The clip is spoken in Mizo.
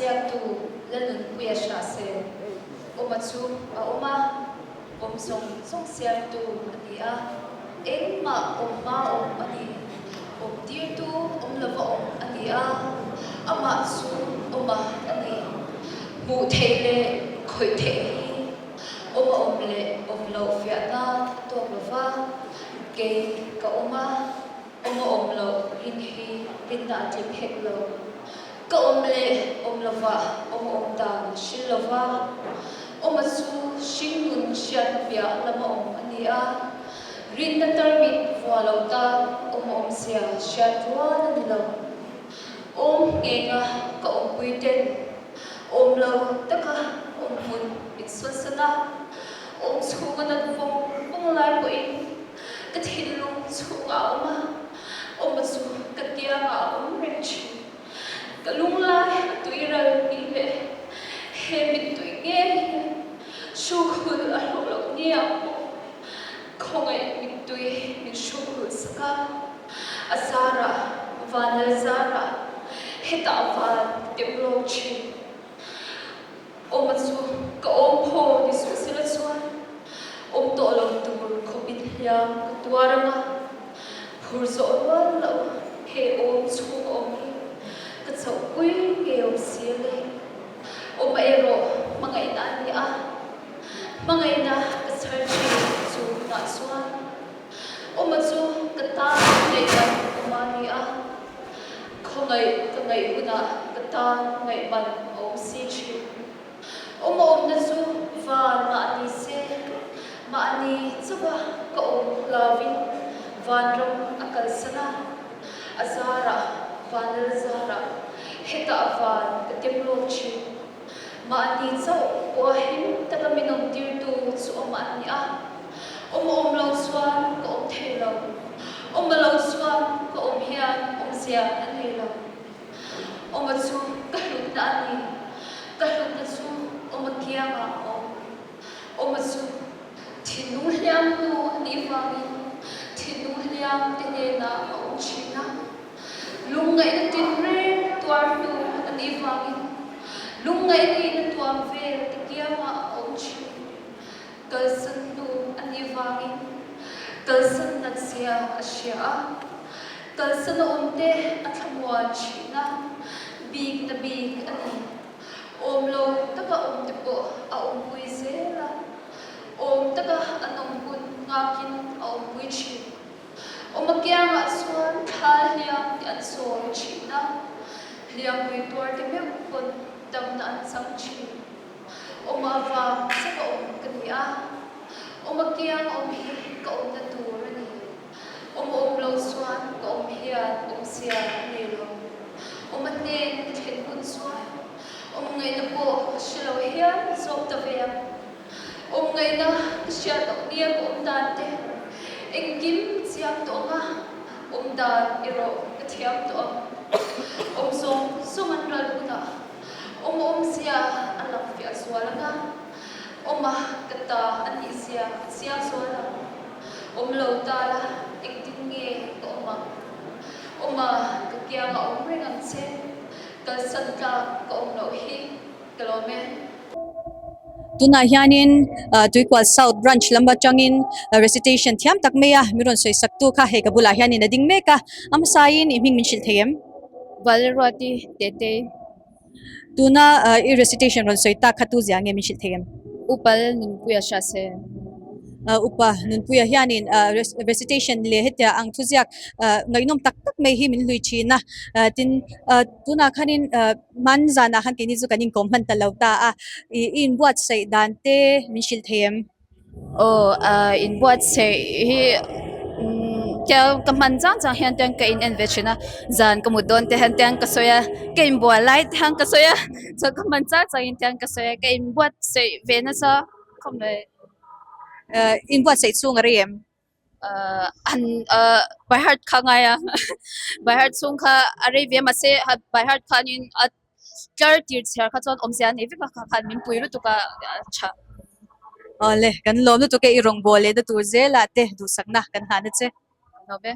Ziaktu Lalnunpuia Hrahse awma chu a awm a, awm zawng zawng siamtu a ni a, engmah awm hma awm a ni, awm tirtu awm lova awm a ni a, amah chu awma a ni. Hmuh theih leh khawih theih hi awma awm leh awm loh fiah nan a tawk lova, kei ka awm a. Awm a awm loh rin hi rinna a tling hek lo. Ka awm leh awm lova awm a awm dan hril lova, awm a chu hringnun hriatna piah lama awm a ni a, rinna tarmit vua lo tan awm a awmzia hriat rual a ni lo. Awm nghenga ka awmpui ten awm lo taka awm hmun min sawnsan a, awm chhunga nat vawng vawng lai pawhin Ka thinlung chhungah a awm a, awma chu ka kiangah a awm reng thin. Ka lunglai a tui ral ni leh he mittui ngei hian hruk hul a hlawh loh nia pawh khawngaih mittui min hruk hul sak a, a zarah vanlal zarah hetah van ka tem lawk thin. Awma chu ka awm phaw ni suh sela chuan awm tawh lo tur khawpin hliam ka tuar ang a, phur zawh rual loh he awm chhung a awm hi ka chauhpui ngei awm si a le. Awma erawh hmangaihna a ni a, hmangaihna ka chhar thin chu hunah chuan awma chu ka tan ngaihdan awma a ni a. Khawngaih ka ngaih hunah ka tan ngaihman a awm si thin. Awm a awmna chu van mahni se, mahni chauha ka awm hlauvin vanram a kalsan a, a zarah, vanlal zarah hetah van ka tem lawk thin. Mahni chauh pawha him taka min awmtirtu chu awm a ni a, awm a awm lo chuan ka awm thei lo, awm a lo chuan ka awm hian awmzia a nei lo. Awm a chu ka hlutna a ni, ka hlutna chu awm a kiangah a awm. Awm a chu thinlung hliam hnu a nih vangin thinlung hliam te hnenah a awm thin a. Lungngaihna tinreng tuar hnu a nih vangin lungngaihna in a tuam vel ti kiangah a awm thin. Kalsan hnu a nih vangin kalsan nat zia a hria a, kalsan a awm te a thlamuan thin a, bik na bik a ni. Awm lo taka awm te pawh a awmpui zel a, awm taka an awm hun nghakin a awmpui thin. Awma kiangah chuan thla hliam te an sawi thin a, hliampui tuar te meuh pawn damna an chang thin. Awma vang chaka awm ka ni a, awma kiang awm hi ka awmna tur a ni. Awma awm lo chuan ka awm hian awmzia a nei lo. Awma hnen ka thlen hun chuan awm ngaihna pawh ka hre lo hial zawk ta ve ang. Awm ngaihna ka hriat loh nia ka awm dan te engkim chiang tawh ang a, awm dan erawh ka thiam tawh ang. Awm zawng zawng an ral hunah awm awmzia a lang fiah zual ang a, awma ka ta a nih zia a chiang zual ang. Awm lo ta la engtin nge ka awm ang? Awma ka kiangah awm reng ang che, kalsan tlak ka awm loh hi. Ka lawm e. Tunah hianin Tuikual South Branch lam atangin recitation thiam tak mai a min rawn sawi sak tu kha hei ka bulah hianin a ding mek a, a hmasain i hming min hrilh thei em? Valruati Tetei. Tuna i recitation rawn sawi tak kha tu zia nge min hrilh thei em? Upal Nunpuia hria se. Upa Nunpuia hianin recitation leh hetia ang thuziak ngaihnawm tak tak mai hi min hlui thin a, tin tunah khanin Hman zanah khan keini chu kan inkawm hman ta lo ta a, i inbuatsaih dan te min hrilh thei em? Aw ah inbuatsaih hi tia ka hman chang chang hian tiang ka in en ve thin a, zan ka mut dawn te hian tiang ka sawi a, ka inbual lai te hian ka sawi a, chuan ka hman chang chang in tiang ka sawi a, ka inbuatsaih ve nasa khawp mai. Inbuatsaih chhung a rei em? Ahh han ahh by heart kha ngai a by heart chhung kha a rei ve a mahse by heart khanin a tlar tir chhiar kha chuan awmzia a nei vek a kha khan min pui lutuk a a tha. Awle kan lawm lutuk e i rawngbâwl leh na tur zelah te duhsakna kan nghah na che. Lawm e.